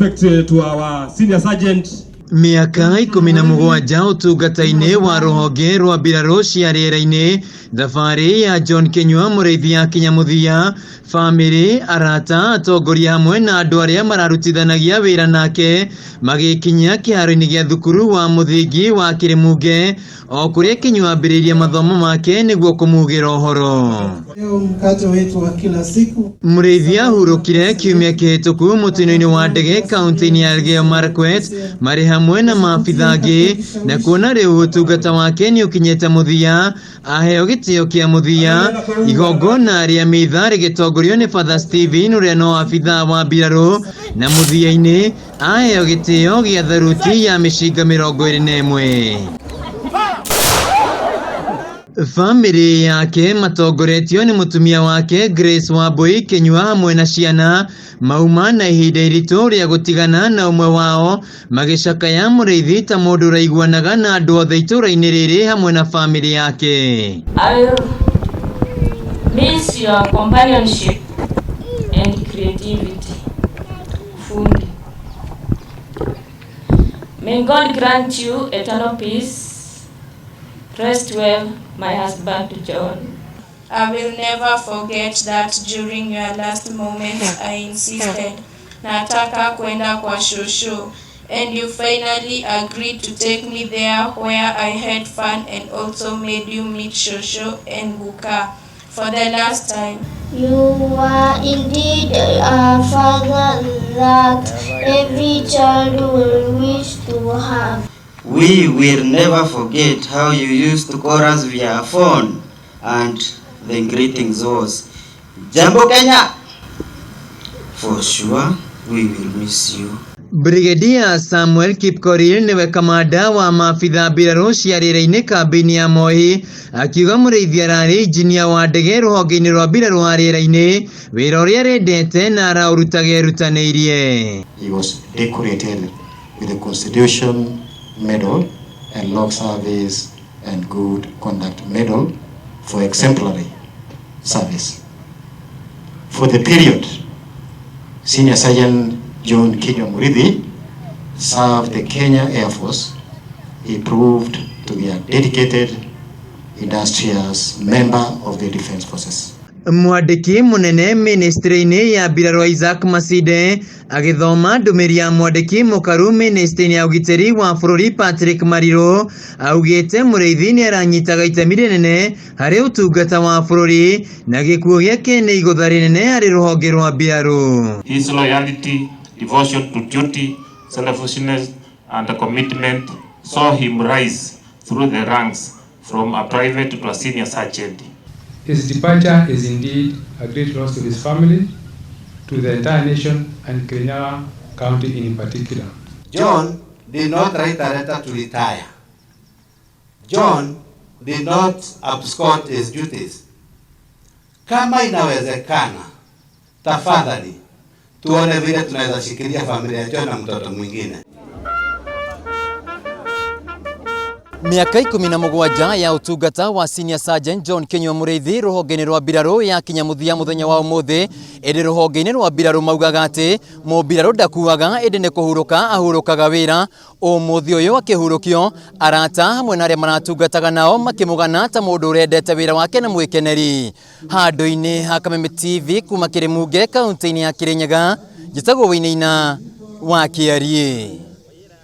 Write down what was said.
Respect to our senior sergeant. Mĩaka 17 ũtungata-inĩ wa rũhonge rwa mbirarũ cia rĩera-inĩ, thabarĩ ya John Kinyua Mũrĩithi yakinya mũthia, bamĩrĩ, arata, atongoria hamwe na andũ arĩa mararutithanagia wĩra nake magĩkinya kĩharo-inĩ gĩa thukuru wa mũthingi wa Kĩrĩmunge o kũrĩa Kinyua ambĩrĩirie mathomo make nĩguo kũmugĩra ũhoro. Leo mkate wetu wa kila siku. Mũrĩithi ahurũkire kiumia kĩhĩtũku mũtino-inĩ wa ndege kaunti-inĩ ya Elgeyo Marakwet marĩ hamwe na maabitha angĩ, na kuona rĩu ũtungata wake nĩ ũkinyĩte mũthia, aheo gĩtĩo kĩa mũthia. Igongona rĩa mitha rĩgĩtongorio nĩ Father Stephen ũrĩa no abitha wa mbirarũ, na mũthia-inĩ aheo gĩtĩo gĩa tharuti ya mĩcinga 21. Bamĩrĩ yake matongoretio nĩ mũtumia wake Grace Wambui Kinyua hamwe na ciana mauma na ihinda iritũ rĩa gũtigana na ũmwe wao magĩcakaya Mũrĩithi ta mũndũ ũraiguanaga na andũ othe itũũra-inĩ rĩrĩ hamwe na bamĩrĩ yake. I will miss your companionship and creativity. Fundi. May God grant you eternal peace. Rest well, my husband John. I will never forget that during your last moments I insisted, nataka kwenda kwa shosho, and you finally agreed to take me there where I had fun and also made you meet shosho and Guka for the last time. You are indeed a father that every child will wish to have. We will never forget how you used to call us via phone, and the greetings was, Jambo Kenya! For sure, we will miss you. Brigadier Samuel Kipkorir nĩwe kamanda wa maabitha mbirarũ cia rĩera-inĩ kambĩ-inĩ ya Moi, akiuga Mũrĩithi ararĩ injinia wa ndege rũhonge-inĩ rwa mbirarũ wa rĩera-inĩ, wĩra ũrĩa arendete na araũrutaga erutanĩirie. He was decorated with the Constitution Medal and Long Service and Good Conduct Medal for exemplary service. For the period, Senior Sergeant John Kinyua Muriithi served the Kenya Air Force. He proved to be a dedicated, industrious member of the Defense Forces. Mwandĩki mũnene ministry-inĩ ya mbirarũ Isaac Masinde agĩthoma ndũmĩrĩri ya mwandĩki mũkaru ministry-inĩ ya ũgitĩri wa bũrũri Patrick Mariru augĩte Mũrĩithi nĩ aranyitaga itemi rĩnene harĩ ũtungata wa bũrũri na gĩkuũ gĩake nĩ igũtha rĩnene harĩ rũhonge rwa mbirarũ. His loyalty, devotion to duty, selflessness, and commitment saw him rise through the ranks from a private to a senior sergeant. His departure is indeed a great loss to his family, to the entire nation, and Kirinyaga County in particular. John did not write a letter to retire. John did not abscond his duties. Kama inawezekana, tafadhali tuone vile tunaweza shikilia familia ya John na mtoto mwingine. Mĩaka 17 ya ũtungata wa Senior Sergeant John Kinyua Mũrĩithi rũhonge-inĩ rwa mbirarũ yakinya mũthia mũthenya wa ũmũthĩ, ĩndĩ rũhonge-inĩ rwa mbirarũ maugaga atĩ mũmbirarũ ndakuaga ĩndĩ nĩ kũhurũka ahurũkaga wĩra. Ũmũthĩ ũyũ akĩhurũkio, arata hamwe na arĩa maratungataga nao makĩmũgana ta mũndũ ũrendete wĩra wake na mwĩkeneri. Handũ-inĩ ha Kameme TV kuma Kĩrĩmunge kaunti-inĩ ya Kĩrĩnyaga, njĩtagwo Wainaina wa Kĩariĩ.